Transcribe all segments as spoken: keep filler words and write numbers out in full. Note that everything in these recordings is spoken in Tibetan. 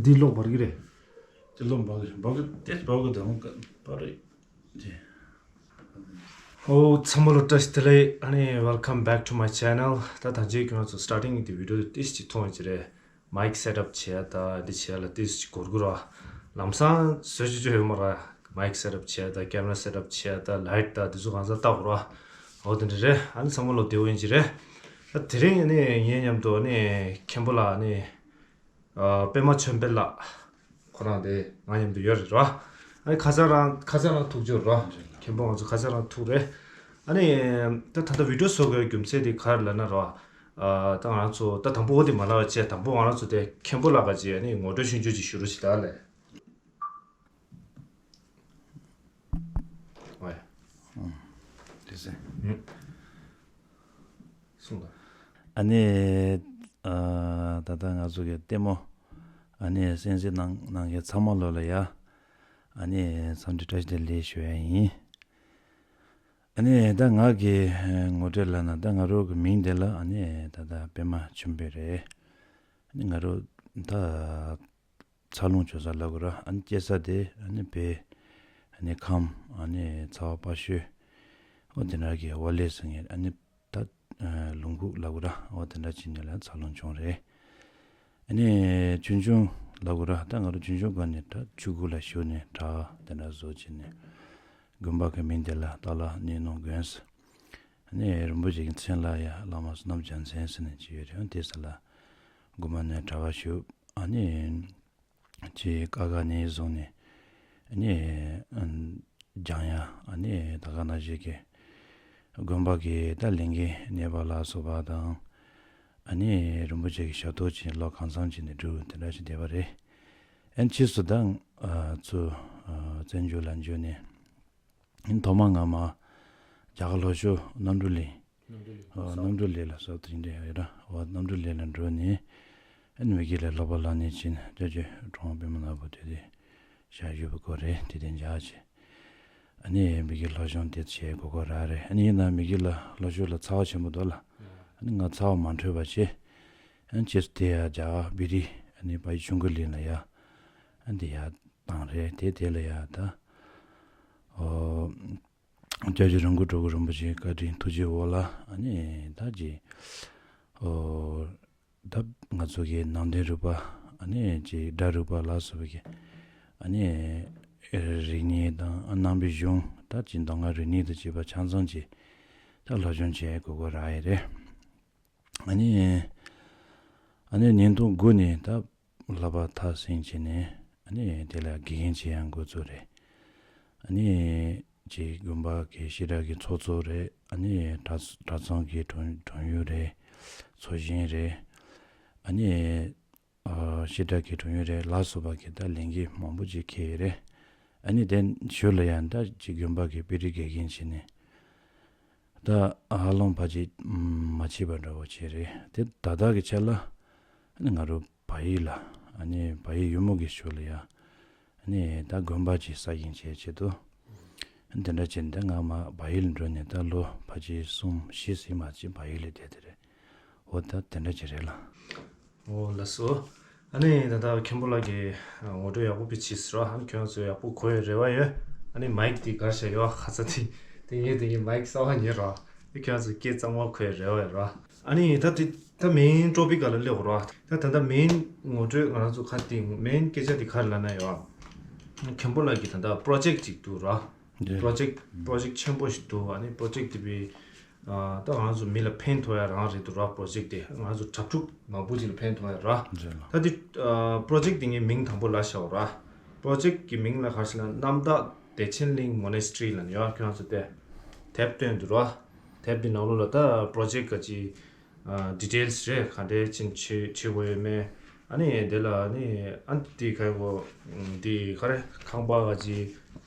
འདི་གློག་འབར་གི་རེད། དེ་གློག་འབར་གི་རེད། འབར་གི་དེ་འབར་གི་དང་འབར་རེད། དེ། ཨོ་ཚང་མ་ལ་བཀྲ་ཤིས་བདེ་ལེགས། ཨ་ནི་welcome back to my channel། ད་ད་ཅིག་ཁྱོད་ཚོ་starting་གི་དེ་video་དེ་ཏིས་ཅིག་མཐོང་ཡོད་ཀྱི་རེད། Mic set up་བྱས་ད་འདི་བྱས་ལ་ཏིས་ཅིག་འགོར་གི་ར། ལམ་སང་བཟོས་ཅིག་ཅོ་ཡོད་མ་ར། Mic set up་བྱས་ད་camera set up་བྱས་ད་light་ད་འདི་ཚོ་གང་ས་ལྟ་དགོས་ར། ཨོ་དེ་འདྲ་རེད། ཨ་ནི་ཚང་མ་ལ་བདེ་བོ་ཡིན་གྱི་རེད། ད་དེ་རིང་ཨ་ནི་ངའི་མཉམ་དུ་ཨ་ནི་མཁན་པོ་ལགས་ཨ་ནི་ཨ་པདྨ་ཆོས་འཕེལ་ལགས་ཁོ་རང་དེ་ང་མཉམ་དུ་ཡོད་རེད་ར། ཨ་ནི་ཁ་སང་རང་ཁ་སང་རང་ཐུག་ཅོག་ར། མཁན་པོ་ང་ཚོ་ཁ་སང་རང་ཐུག་རེད། ཨ་ནི་ད་ད་ལྟ་video་བཟོ་དགོས་རྒྱུ་མཚན་དེ་ག་རེ་ལབ་ན་ར། ཨ་ད་ང་རང་ཚོ་ད་དང་པོ་འོ་དེ་མ་ལབ་པ་བྱས། དང་པོ་ང་རང་ཚོ་དེ་མཁན་པོ་ལགས་ཀྱི་ཨ་ནི་ངོ་སྤྲོད་ཆུང་ཆུང་ཅིག་ཞུ་རོགས་བྱེད་ད་ལེ། ཝེ། ཨང་། དེ་ཟེར། ཨུ། གསུངས་དང་། ཨ་ནི། ཨ་ད་ལྟ་ང་ཚོ་གི་ལྟད་མོ། ཨ་ནི་གསན་གཟིགས་གནང་གནང་མཁན་ཚང་མ་ལོ་ལ་ཡ། ཨ་ནི་འཚམས་འདྲི་བཀྲ་ཤིས་བདེ་ལེགས་ཞུ་ཡ་ཡིན། ཨ་ནི་ད་ང་གི་ངོ་སྤྲོད་ལབ་ན་ད་ང་རང་གི་མིང་དེ་ལ་ཨ་ནི་ད་ལྟ་པདྨ་ཆོས་འཕེལ་རེད། ཨ་ནི་ང་རང་ད། འཚར་ལོངས་བྱུང་ས་ལབ་དགོས་ར། ཨ་ནི་སྐྱེས་ས་དེ་ཨ་ནི་བོད་ཨ་ནི་ཁམས་ཨ་ནི་ཚ་བ་དཔའ་ཤོད། ཨོ་དེ་འདྲ་གི་ཝ་ལེ་ཟེར་མཁན་ཨ་ནི་ད་ལུང་ཁུག་ལབ་དགོས་ར། ཨོ་དེ་འདྲ་བྱས་ནས་ལ་འཚར་ལོངས་བྱུང་རེད། ཨ་ནི་ཆུང་ཆུང་ལབ་དགོས་ར། ད་ང་རང་ཆུང་ཆུང་སྒང་ནས་ད་ཆོས་སྒོ་ལ་ཞུགས་ནས་གྲྭ་དེ་འདྲ་བཟོ་བྱས་ནས་དགོན་པ་གི་མིང་དེ་ལ་ཏཱ་ལ་གནས་ནོར་དགོན་ཟེར། ཨ་ནི་རིན་པོ་ཆེ་གི་མཚན་ལ་ཡ་བླ་མ་བསོད་ནམས་རྒྱལ་མཚན་ཟེར་ནས་ཅིག་ཡོད་རེད། ཨ་དེ་ས་ལ་དགོན་པ་ནས་གྲྭ་པ་ཞུགས། ཨ་ནི། ཅེས་ཀ་ཁ་ནས་བཟུང་ནས་ཨ་ནི་ཨ་སྦྱང་ཡ་ཨ་ནི་ད་ག་ནང་བཞིན་གྱི་དགོན་པ་གི་ད་ལས་འགན་གནས་པ་ལ་སོགས་པ་དང་། ཨ་ནི་རིན་པོ་ཆེ་གི་ཞབས་ཏོག་བྱས་ལོ་གང་འཚམ་བྱས་ནས་འགྲོ་དེ་འདྲ་ཞིག་བསྡད་པ་རེད། ཨ་ནི་ཕྱིས་སུ་ད་ཨ་ཚུར་ཨ་བཙན་བྱོལ་ལ་འབྱོར་ནས། ཐོག་མ་ང་མ་རྒྱ་གར་ལྷོ་ཕྱོགས་རྣམ་གྲོལ་གླིང་། རྣམ་གྲོལ་གླིང་། ཨ་རྣམ་གྲོལ་གླིང་ལ་སོགས་དེ་འདྲ་ཡོད་ར། འོ་རྣམ་གྲོལ་གླིང་ལ་འགྲོ་ནས་ཨ་ནི་མི་དགེ་ལ་སློབ་པ་ལབ་ནས་ཕྱིན་ནས་ཅོ་ཅོ་གྲོང་པདྨ་ནག་པོ་དེ་དེ་ཞག་བཞུགས་པའི་སྐོར་རེད། དེ་དེ་འཇགས་བྱས། ཨ་ནི་མི་དགེ་ལྷོ་ཕྱོགས་དེ་བྱས་གོ་གོ་ར་རེད། ཨ་ནི་ཡིན་ན་མི་དགེ་ལ་ལྷོ་ཕྱོགས་ལ་ཚ་བ་ཆེན་པོ་འདུག་ལ། ཨ་ནི་ང་ཚ་བ་མ་འཕྲོད་པ་བྱས། ཨ་ནི་ཅེས་དེ་ཡ་རྒྱ་གར་བི་རི་ཨ་ནི་ཕ་ཡི་ཆུང་ཀུ་གླིང་ལ་ཡ། ཨ་ནི་དེ་ཡ་བཏང་རེད། དེ་དེ་ལ་ཡ་ད། ཨོ། སྐྱབས་རྗེ་རང་གི་གྲོགས་རིན་པོ་ཆེ་བཀའ་དྲིན་ཐུགས་རྗེ་འོག་ལ་ཨ་ནི་ད་ཅི་ཨོ་ད་ང་ཚོ་གི་ནང་དོན་རིག་པ་ཨ་ནི་ཅི་སྒྲ་རིག་པ་ལ་སོགས་པའི་གི་ཨ་ནི་རིག་གནས་དང་རྣམ་པའི་གཞུང་ད་ཅི་མདོ་སྔགས་རིག་གནས་དང་བཅས་པ་ཆ་ཚང་ཅི་ད་སློབ་སྦྱོང་བྱེད་དགོས་དགོས་ར་ཡི་རེད། ཨ་ནི་ཨ་ནི་ཉིས་སྟོང་དགུ་ནས་ད་བསླབ་པ་མཐར་ཕྱིན་བྱས་ནས་ཨ་ནི་དེ་ལ་དགེ་རྒན་བྱེད་ཡང་འགོ་བཙུགས་རེད། ཨ་ནི་ཅིག་དགོན་པ་གི་བཤད་གྲྭ་གི་ཚོགས་གཙོ་རེད། ཨ་ནི་གྲྭ་གྲྭ་ཚང་གི་དྲུང་དྲུང་ཡོད་རེད། ཚོགས་གཞོན་རེད། ཨ་ནི་ཨ་བཤད་གྲྭ་གི་དྲུང་ཡོད་རེད་ལ་སོགས་པ་གི་ད་ལས་འགན་མང་པོ་ཅིག་འཁྱེར་ཡོད་རེད། ཨ་ནི་དེ་ཞོར་ལ་ཡང་ད་ཅིག་དགོན་པ་གི་དཔེ་རིས་དགེ་རྒན་བྱས་ནས། ད་ཧ་ལམ་ཕལ་ཆེར་མ་བྱས་པ་འདྲ་བོ་བྱས་རེད། དེ་ད་ལྟ་གི་ཆ་ལ་ཨ་ནི་ང་རང་བལ་ཡུལ་ལ་ཨ་ནི་བལ་ཡུལ་ཡུལ་མོ་གི་ཕྱོགས་ལ་ཡ་ཨ་ནི་ད་དགོན་པ་ཅིག་གསར་བཞེངས་བྱེད་ཆེད་དུ་དེ་འདྲ་བྱས་ནས་ད་ང་མ་བལ་ཡུལ་འགྲོ་ནས་ད་ལོ་ཕལ་ཆེར་གསུམ་བཞི་ཟིན་མ་ཅིག་བལ་ཡུལ་ལ་བསྡད་དེ་རེད། འོ་ད་དེ་འདྲ་ཅིག་རེད་ལ། འོ་ལགས་སོ། ཨ་ནི་ད་ལྟ་མཁན་པོ་ལགས་ཀྱིས་ཨ་ངོ་སྤྲོད་ཡག་པོ་དཔེ་བྱས་ཟེར་བ། ཨ་ནི་ཁྱོད་ཚོ་ཡག་པོ་གོ་ཡའི་རེ་བ་ཡོད། ཨ་ནི་མའིག་དེ་གར་བཞག་ཡོད། ཁ་ཚ་དེ་དེ་ངས་དེ་ངས་མའིག་གསར་པ་ཉོས་ར། ཨ་ཁྱོད་ཚོ་སྐད་གཙང་མ་གོ་ཡའི་རེ་བ་ཡོད་ར། ཨ་ནི་ད་དེ་ད་མེན་ཊོ་པིག་སྒང་ལ་སླེབས་དགོས་ར། ད་ད་ལྟ་མེན་ངོ་སྤྲོད་ང་རང་ཚོ་ཁ་དེ་མེན་སྐད་ཆ་དེ་ག་རེ་ལབ་ན་ཡོད། མཁན་པོ་ལགས་ཀྱི་ད་ལྟ་པྲོ་ཇེག་ཅིག་འདུག་ར། འདི་པྲོ་ཇེག་པྲོ་ཇེག་ཆེན་པོ་ཞིག་འདུག་ཨ་ནི་པྲོ་ཇེག་དེ་བི་ཨ་ད་ང་ཚོ་མི་ལ་ཕན་ཐོགས་ཡ་རང་རེད་འདུག་ར། པྲོ་ཇེག་དེ་ང་ཚོ་གྲྭ་ཕྲུག་མང་པོ་ཅིག་ལ་ཕན་ཐོགས་ཡ་ར། རེད་ལ། ད་དེ་ཨ་པྲོ་ཇེག་དེ་ངའི་མིང་དང་པོ་ལ་བཞག་ར། པྲོ་ཇེག་གི་མིང་ལ་ག་རེ་ཟེར་ན་གནམ་བདག་བདེ་ཆེན་གླིང་མོ་ནེ་སི་ཊི་རི་ལབ་ནས་ཡ་ཁྱོད་ཚོ་དེ་དེབ་བཏོན་འདུག་ར། དེབ་དེ་ནང་ལོགས་ལ་ད་པྲོ་ཇེག་ག་ཅི་ཨ་ཌི་ཊེལ་སི་རེད། ག་འདྲས་ཕྱིན་བྱེད་བྱེད་དགོས་ཡོད་མེད། ཨ་ནི་དེ་ལ་ཨ་ནི་ཨ་ནི་དེ་ག་གོ་དེ་ག་རེ་ཁང་པ་ག་ཅི་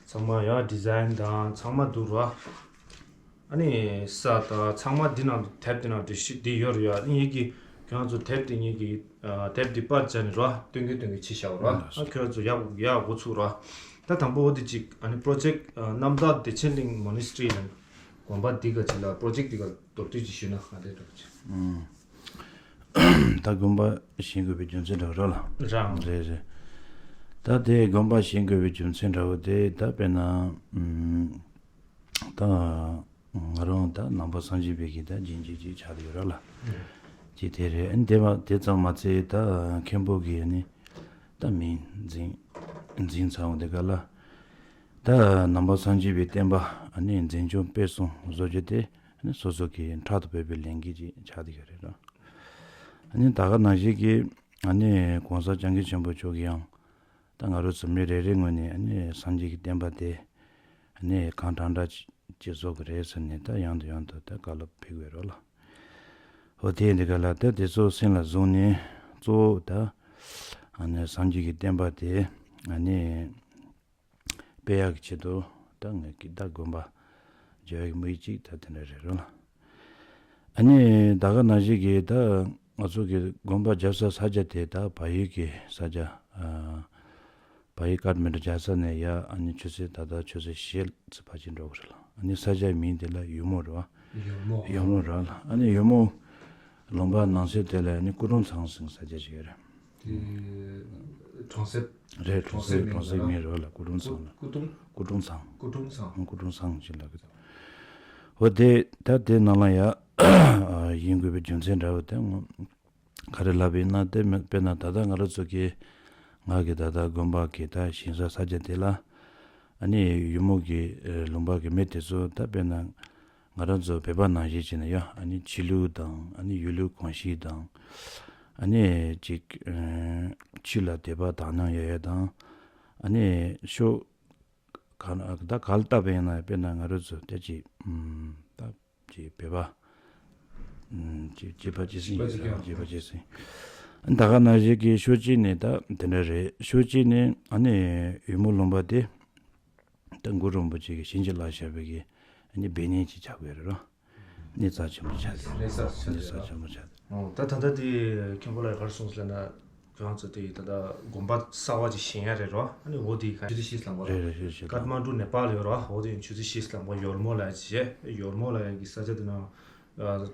ཚང་མ་ཡ་ཌི་ཛའིན་དང་ཚང་མ་འདུག་ར། ཨ་ནི་ས་དང་ཚང་མ་འདི་ནང་དེབ་འདི་ནང་འདི་ཤི་འདི་ཡོད་རེད་ཡ། ཨ་ནི་ངེད་ཀྱི་ཁྱོད་ཚོ་དེབ་འདི་ངེད་ཀྱི་ཨ་དེབ་འདི་པར་བྱས་ནས་ར་སྟོན་གི་སྟོན་གི་ཕྱི་བཞག་ར། ཨ་ཁྱོད་ཚོ་ཡག་ཡག་འགོ་ཚུགས་ར། ད་དང་པོ་འོ་དེ་གཅིག་ཨ་ནི་པྲོ་ཇེག་ཨ་གནམ་བདག་བདེ་ཆེན་གླིང་མོ་ནེ་སི་ཊི་རི་ལ་དགོན་པ་འདི་ག་ཅི་ལ་པྲོ་ཇེག་འདི་ག་མདོར་བསྡུས་ཅིག་ཞུས་ན་ག་འདྲས་འདྲ་པོ་ཅིག་ཨུམ། ད་དགོན་པ་བཞེངས་དགོས་པའི་རྒྱུ་མཚན་འདྲ་བོ་ར་ལ། རང་། རེད་རེད། ད་དེ་དགོན་པ་བཞེངས་དགོས་པའི་རྒྱུ་མཚན་འདྲ་བོ་དེ་ད་དཔེར་ན་ཨམ། ད་ང་རང་ད་ནང་པ་སངས་རྒྱས་པའི་གི་ད་རྗེས་འཇུག་ཅིག་ཆགས་ཡོད་ར་ལ། ཅིག་དེ་རེད། ཨ་ནི་དེ་བ་དེ་ཙམ་མ་ཚད་ད་མཁན་པོ་གི་ཨ་ནི་ད་མིང་འཛིན་འཛིན་ཚར་བ་དེ་ག་ལ། ད་ནང་པ་སངས་རྒྱས་པའི་བསྟན་པ་ཨ་ནི་འཛིན་སྐྱོང་སྤེལ་གསུམ་བཟོ་རྒྱུ་དེ་ཨ་ནི་སོ་སོ་གི་ཕྲག་ཏུ་བབས་པའི་ལས་འགན་ཅིག་ཆགས་བསྡད་ཡོད་རེད་ར། ཨ་ནི་ད་ག་ནང་བཞིན་གྱི་ཨ་ནི་གོང་ས་སྐྱབས་མགོན་ཆེན་པོ་མཆོག་གིས་ཡང་ད་ང་རང་ཚོ་མི་རེ་རེའི་ངོས་ནས་ཨ་ནི་སངས་རྒྱས་ཀྱི་བསྟན་པ་དེ་ཨ་ནི་གང་དྲག་དྲག་ཅིག་བཟོ་དགོས་རེད་ཟེར་ནས་ད་ཡང་དུ་ཡང་དུ་ད་བཀའ་སློབ་ཕེབས་ཡོད་རེད་ལ། འོ་དེ་འདི་ག་ལ་ད་དེ་ཚོ་སེམས་ལ་བཟུང་ནས་གཙོ་བོ་ད་ཨ་ནི་སངས་རྒྱས་ཀྱི་བསྟན་པ་དེ་ཨ་ནི་སྤེལ་ཡག་གི་ཆེད་དུ་ད་ངས་ཀྱི་ད་དགོན་པ་རྒྱག་ཡག་གི་དམིགས་ཡུལ་གཅིག་ད་དེ་འདྲ་རེད་རོ་ལ། ཨ་ནི་ད་ག་ནང་བཞིན་གྱི་ད་ང་ཚོ་གི་དགོན་པ་རྒྱབ་ས་ས་ཆ་དེ་ད་བལ་ཡུལ་གྱི་ས་ཆ་ཨ། བལ་ཡུལ་ཀ་ཐ་མན་ཌུ་རྒྱལ་ས་ནས་ཡ་ཨ་ནི་ཆུ་ཚོད་ད་ལྟ་ཆུ་ཚོད་བཞི་ཙམ་ཕལ་ཆེར་འགྲོ་གི་རེད་ལ། ཨ་ནི་ས་ཆའི་མིང་དེ་ལ་ཡུ་མོ་རེད་བ། ཡུ་མོ། ཡུ་མོ་རེད་ལ། ཨ་ནི་ཡུ་མོ་ལུང་པ་ནང་གསེས་དེ་ལ་ཨ་ནི་སྐུ་འཁྲུངས་ཚང་ཟེར་ས་ཆ་ཞིག་ཡོད་རེད། དེ་གྲོང་གསེབ། རེད། གྲོང་གྲོང་གསེབ་གྲོང་གསེབ་མིང་རེད་ལ། སྐུ་འཁྲུངས་ཚང་ལ། སྐུ་གདུང་། སྐུ་འཁྲུངས་ཚང་། སྐུ་འཁྲུངས་ཚང་། སྐུ་འཁྲུངས་ཚང་ཞིག་ལ་གི། འོ་དེ་ད་དེ་ནང་ལ་ཡ་ཡིན་དགོས་པའི་རྒྱུ་མཚན་འདྲ་བོ་དེ་ངོ་། ག་རེ་ལབ་ཡིན་ན་དེ་མི་དཔེར་ན་ད་ལྟ་ང་རང་ཚོ་གི་ང་གི་ད་ལྟ་དགོན་པ་གི་ད་ཞིང་ས་ས་ཆ་དེ་ལ་ཨ་ནི་ཡུ་མོ་གི་ལུང་པ་གི་མི་དེ་ཚོ་ད་དཔེར་ན་ང་རང་ཚོ་བོད་པ་ནང་བཞིན་བྱས་ན་ཡང་ཨ་ནི་ཆོས་ལུགས་དང་ཨ་ནི་ཡུལ་ལུགས་གོམས་གཤིས་དང་ཨ་ནི་ཅིག་ཆོས་ལ་དད་པ་དག་སྣང་ཡོད་ཡ་དང་ཨ་ནི་ཤོ་ག་ད་ག་ལ་ལྟ་བ་ཡིན་ན་དཔེར་ན་ང་རང་ཚོ་དེ་ཅིག་ད། ཅེས་བོད་པ། ཅེས་བྱེད་པ་ཇི་སྲིད་ཡིན་ཟེར། བྱེད་པ་ཇི་སྲིད། ད་ག་ནང་བཞིན་གྱི་ཕྱོགས་གཅིག་ནས་ད་དེ་འདྲ་རེད། ཕྱོགས་གཅིག་ནས་ཨ་ནི་ཡུ་མོ་ལུང་པ་དེ་ད་གུ་རུ་རིན་པོ་ཆེ་གི་བྱིན་གྱིས་བརླབས་བཞག་པའི་གི་ཨ་ནི་སྦས་གནས་ཅིག་ཆགས་ཀྱི་ཡོད་རེད་རོ། གནས་རྩ་ཆེན་པོ་ཆགས་ཏེ། གནས་རྩ་ཆེན་པོ་གནས་རྩ་ཆེན་པོ་ཆགས་ཏེ། ཨོ་ད་ད་ལྟ་དེ་མཁན་པོ་ལགས་ག་རེ་གསུངས་ཟེར་ན། ཁྱོད་རང་ཚོ་དེ་ད་ལྟ་དགོན་པ་གསར་བ་ཅིག་བཞེངས་ཡ་རེད་རོ། ཨ་ནི་འོ་དེ་ག་ཆུ་ཚོད་བཞི་ལམ་པ་རོ། རེད་རེད། ཆུ་ཚོད་བཞི་ལམ། ཀཏ་མན་ཌུ་ནེ་པཱལ་ཡོད་རོ། འོ་དེ་ཆུ་ཚོད་བཞི་ལམ་པ་ཡོལ་མོ་ལ་ཡ་ཅི་བྱས། ཡོལ་མོ་ལ་ཡ་གི་ས་ཆ་དེ་ན་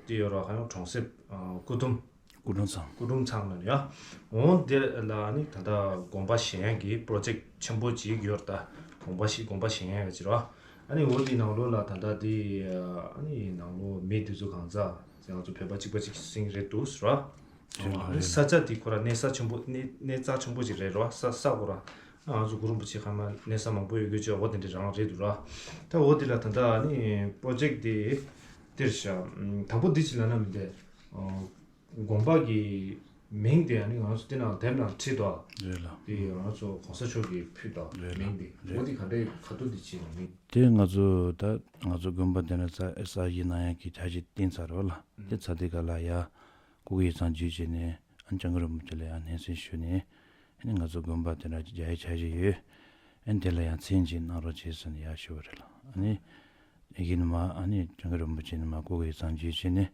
དེ་ཡོད་རོ། ཧ་ཡང་གྲོང་གསེབ་སྐུ་གདུང་། སྐུ་གདུང་ཚང་། སྐུ་གདུང་ཚང་ལ་ཡ། འོ་དེ་ལ་ཨ་ནི་ད་ལྟ་དགོན་པ་བཞེངས་ཡ་གི་པྲོ་ཇེཀ་ཆེན་པོ་ཅིག་ཡོད་ར། ད་དགོན་པ་ཞིག་དགོན་པ་བཞེངས་ཡ་གི་ཅི་རོ། ཨ་ནི་འོ་དེ་ནང་ལོགས་ལ་ད་ལྟ་དེ་ཨ་ནི་ནང་ལོགས་མི་དེ་ཚོ་གང་ཚ་ང་ཚོ་བོད་པ་གཅིག་པ་གཅིག་སྲིང་རེད་འདུག་ཟེར་ར། རེད་ལ། ཨ་ནི་རེད་ས་ལ། ཆ་དེ་ཁོ་ར་གནས་ས་ཆེན་པོ་གནས་གནས་རྩ་ཆེན་པོ་ཅིག་རེད་ར། ས་ས་ཁོ་ར། ང་ཚོ་གུ་རུ་རིན་པོ་ཆེ་ཁ་མ་གནས་ས་མང་པོ་ཡོད་དགོས་ཅེས་འོ་དེ་འདྲ་རང་རེད་འདུག་ར། ད་འོ་དེ་ལ་ད་ལྟ་ཨ་ནི་པྲོ་ཇེཀ་དེ་དེར་བཞག་དང་པོ་འདི་ཅི་ལ་ན་མི་འདས། དགོན་པ་གི་མིང་དེ་ཨ་ནི་ང་ཚོ་དེ་ནང་དེབ་ནང་བྲིས་འདུག་རེད་ལ། དེ་ང་ཚོ་གོང་ས་མཆོག་གིས་ཕུལ་འདུག་རེད་ལ། མིང་དེ། རེད། འོ་དེ་ག་འདྲའི་ཁ་ཐུག་དེ་ཅི་ཡང་མིན། དེ་ང་ཚོ་ད་ང་ཚོ་དགོན་པ་དེ་ནས་ས་ས་གཞི་གནང་ཡག་གི་འཆར་གཞི་བཏིང་ཚར་རོ་ལ། དེ་ཚར་དེ་ག་ལ་ཡ་སྐུ་གི་ཡིག་ཚང་བརྒྱུད་བྱས་ནས་ཨ་ནི་སྐྱབས་མགོན་རིན་པོ་ཆེ་ལ་ཡ་སྙན་སེང་ཞུས་ནས་ཨ་ནི་ང་ཚོ་དགོན་པ་དེ་འདྲ་རྒྱག་ཡག་འཆར་གཞི་ཡོད། ཨ་ནི་དེ་ལ་ཡང་མཚན་ཅིག་གནང་རོགས་བྱས་ཟེར་ནས་ཡར་ཞུ་བ་རེད་ལ། ཨ་ནི་ཡི་གེ་ནི་མ་ཨ་ནི་སྐྱབས་མགོན་རིན་པོ་ཆེ་ནི་མ་སྐུ་གི་ཡིག་ཚང་བརྒྱུད་བྱས་ནས་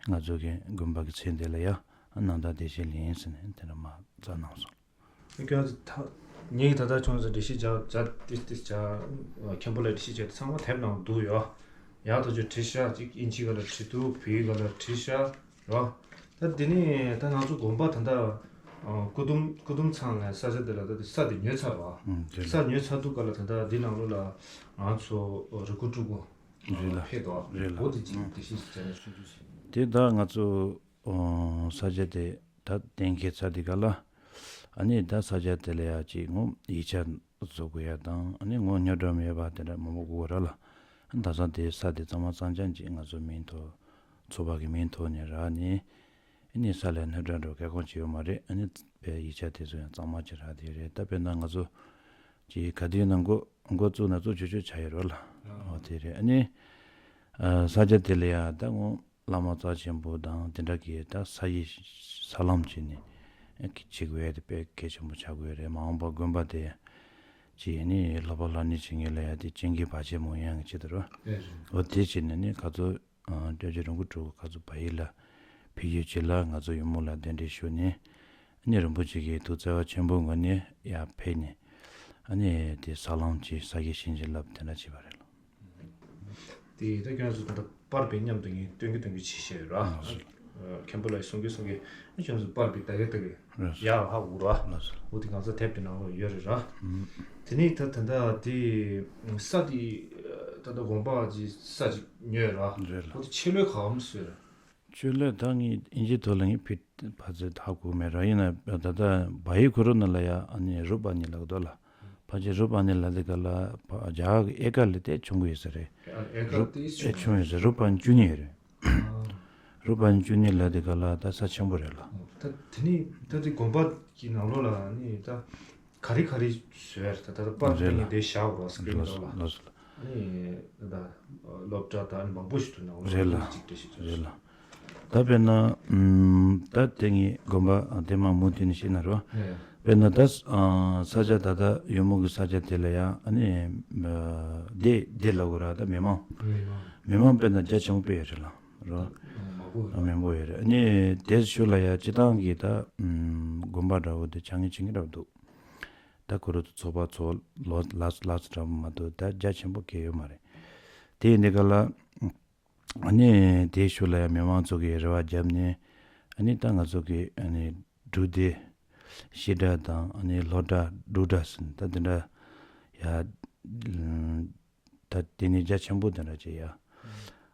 ང་ཚོ་གི་དགོན་པ་གི་མཚན་དེ་ལ་ཡ་ཨ་ནི་ནང་བདག་བདེ་ཆེན་གླིང་ཟེར་ནས་དེ་འདྲ་མ་རྩ་གནང་སོང་། ཁྱོད་ཚོ་ད་ངས་ད་ལྟ་ཁྱོད་ཚོ་འགྲེལ་བཤད་བྱ་བྱ་ཏིས་ཏིས་བྱ་མཁན་པོ་ལ་འགྲེལ་བཤད་བྱས་ཚང་མ་དེབ་ནང་འདུག་ཡོད། ཡག་ཐག་ཆོད་བྲིས་ཤག་ཅིག་ཨིན་ཇི་ག་ལ་བྲིས་འདུག་བོད་ཡིག་ག་ལ་བྲིས་ཤག་རོ། ད་འདི་ནས་ད་ང་ཚོ་དགོན་པ་ད་ལྟ་སྐུ་གདུང་སྐུ་གདུང་ཚང་ལ་ས་ཆ་འདི་ལ་ད་ས་དེ་ཉོས་ཚར་བ། ཨང་། དེ་ལ་ས་ཉོས་ཚར་དུས་ག་ལ་ད་ལྟ་འདི་ནང་ལོགས་ལ་ང་ཚོ་རི་ཀོ་ཀྲུ་གོ་རེད་ལ། ཕེབས་འདུག་རེད་ལ། འོ་དེ་ཅིག་ཨང་། དེ་བཞིན་ཞིག་བྱས་ནས་ཆུང་ཆུང་ཞིག་དེ་ད་ང་ཚོ་ས་ཆ་དེ་ད་གཏན་འཁེལ་ཚར་དུས་ག་ལ་ཨ་ནི་ད་ས་ཆ་དེ་ལ་ཡ་ཅིག་ངོ་ཡིག་ཆ་བཟོ་དགོས་ཡ་དང་ཨ་ནི་ངོ་སྙན་སྒྲོན་ཡོད་པ་དེ་འདྲ་མང་པོ་དགོས་ར་ལ། ད་ས་དེ་ས་དེ་གཙང་མ་གཙང་རྐྱང་ཅིག་ང་ཚོ་མིང་ཐོ་ཚོགས་པ་གི་མིང་ཐོག་ནས་རག་ནས་ཨ་ནི་ས་ལ་སྣོད་དྲ་འགྲོ་མཁས་དབང་ཅིག་ཡོད་མ་རེད། ཨ་ནི་དཔེ་ཡིག་ཆ་དེ་ཚོ་ཡང་གཙང་མ་ཅིག་རག་དེ་རེད། ད་དཔེར་ན་ང་ཚོ་ཅིག་ག་དུས་ན་འགོ་འགོ་བཙུགས་ན་བཙུགས་ཆོག་ཆོག་ཆགས་ཡོད་རོགས་ལ། འོ་དེ་རེད། ཨ་ནི་ས་ཆ་དེ་ལ་ཡང་ད་ངོ་བླ་མ་རྩ་ཆེན་པོ་དང་དེ་འདྲ་གི་ད་ས་ཡི་ས་ལམ་བྱས་ནས་བྱེད་དགོས་ཡ་དེ་དཔེ་གལ་ཆེན་པོ་ཆགས་ཀྱི་ཡོད་རེད། མ་འོངས་པ་དགོན་པ་དེ་ཅིག་ནི་ལྷག་པ་ལྷག་ནི་བྱེད་མཁན་ལ་ཡ་དེ་སྤྱན་གྱི་བར་ཆད་མང་ཡང་གི་ཆེད་དུ་རོ། འོ་དེ་བྱས་ནས་ནི་ག་ཚོད། སྐྱབས་རྗེ་རིན་པོ་ཆེ་ག་ཚོད་བལ་ཡུལ་ལ་ཕེབས་ཡོད་ཅེས་ལ་ང་ཚོ་ཡུལ་མོ་ལ་གདན་འདྲེན་ཞུས་ནས་ཨ་ནི་རིན་པོ་ཆེ་གི་ཐུགས་བརྩེ་བ་ཆེན་པོའི་ངང་ནས་ཡར་ཕེབས་ནས་ཨ་ནི་དེ་ས་ལམ་གྱི་ས་གཞི་བྱིན་གྱིས་བརླབས་དེ་འདྲ་བྱས་པ་རེད་ལ། དེ་ད་ཁྱོད་ཚོ་ད་ལྟ་པར་བའི་མཉམ་དུ་ངས་སྟོན་གྱི་སྟོན་གྱི་བྱེད་བཞག་ཡོད་ར། མཁན་པོ་ལགས་གསུང་གི་གསུང་གི་ཁྱོད་ཚོ་པར་གི་ལྟ་གི་ལྟ་གི་རེད། ཡག་ཧ་གོ་ར། ལགས་སོ། འོ་དེ་གང་ས་དེབ་དེ་ནང་ལ་ཡོད་རེད་ར། ཨུམ། དེ་ནས་ད་ད་ལྟ་དེ་ས་དེ་ད་ལྟ་དགོན་པ་གི་ས་ཅིག་ཉོས་ར། རེད་ལགས། འོ་དེ་ཆེད་ལས་ག་བ་མི་བཟོས་ར། ཆོས་ལས་ད་ངས་ཨིན་ཇི་ཐོག་ལ་ངས་ཕིད་ཕ་ཚོད་ཧ་གོ་མེད་ར། ཡིན་ན་ད་ལྟ་བ་ཡི་ཁོ་རོ་ན་ལ་ཡ་ཨ་ནི་རུ་པ་ནི་ལག་དོ་ལ། ཕ་ཆེ་རུ་པ་ནི་ལ་དེ་ག་ལ་ཕ་རྒྱ་གི་ཨེ་ཀ་ལི་དེ་ཆུང་གི་ཡོད་ས་རེད། ཨེ་ཀ་རུ་དེ་ཨེ་ཆུང་ཡོད་ས་རུ་པ་ནི་བཅུ་གཉིས་ཡོད་རེད། རུ་པ་ནི་བཅུ་གཉིས་ལ་དེ་ག་ལ་ད་ས་ཆེན་པོ་རེད་ལ། ད་དེ་ནི་ད་དེ་དགོན་པ་གི་ནང་ལོགས་ལ་ནི་ད་ག་རེ་ག་རེ་བཟོས་ཡ་རེད། ད་ད་པར་རེད་ལ། དེ་ནི་དེ་བཞག་རོགས་སྐད་ལོ་ལ། ལོ་ལ། ཨ་ནི་ད་སློབ་གྲྭ་ད་ཨ་ནི་མང་པོ་ཞིག་ཏུ་ནང་ལོགས་རེད་ལ། གཅིག་འདྲ་ཞིག་རེད་ལ། ད་དཔེར་ན་ཨམ་ད་དེ་ངའི་དགོན་པ་དེ་མ་མུ་མཐུད་ནས་ཤེས་ན་རོ། ཨེ། དཔེར་ན་ད་ས་ཆ་ད་ལྟ་ཡོད་མུ་གི་ས་ཆ་དེ་ལ་ཡང་ཨ་ནི་སྡེ་སྡེ་ལ་གོ་ར་ད་མི་མང་མི་མང་དཔེར་ན་རྒྱ་ཆེན་པོ་དཔེ་ཡོད་རེད་ལ་རོ། མང་པོ་ཡོད་ར། མང་པོ་ཡོད་རེད། ཨ་ནི་དེ་ཤུལ་ལ་ཡང་སྤྱི་བཏང་གི་ད་དགོན་པ་འདྲ་བོ་དེ་ཆ་ངེས་ཆ་ངེས་འདྲ་བོ་འདུག་ད་ཁོ་རང་ཚོ་ཚོགས་པ་ཚོ་ལོ་ལགས་ལགས་འདྲ་པོ་མ་གཏོགས་ད་རྒྱ་ཆེན་པོ་གང་ཡོད་མ་རེད། དེ་ཡིན་དུས་ག་ལ་ཨ་ནི་དེའི་ཤུལ་ལ་ཡང་མི་མང་ཚོ་གིས་རེ་བ་བརྒྱབ་ནས་ཨ་ནི་ད་ང་ཚོ་གི་ཨ་ནི་སྒྲུབ་སྡེ་བཤད་གྲྭ་དང་ཨ་ནི་སློབ་གྲྭ་སྒྲུབ་གྲྭ་ཟེར་ནས་ད་དེ་འདྲ་ཡ། ད་དེ་ནི་རྒྱ་ཆེན་པོ་དེ་འདྲ་བྱས་ཡ།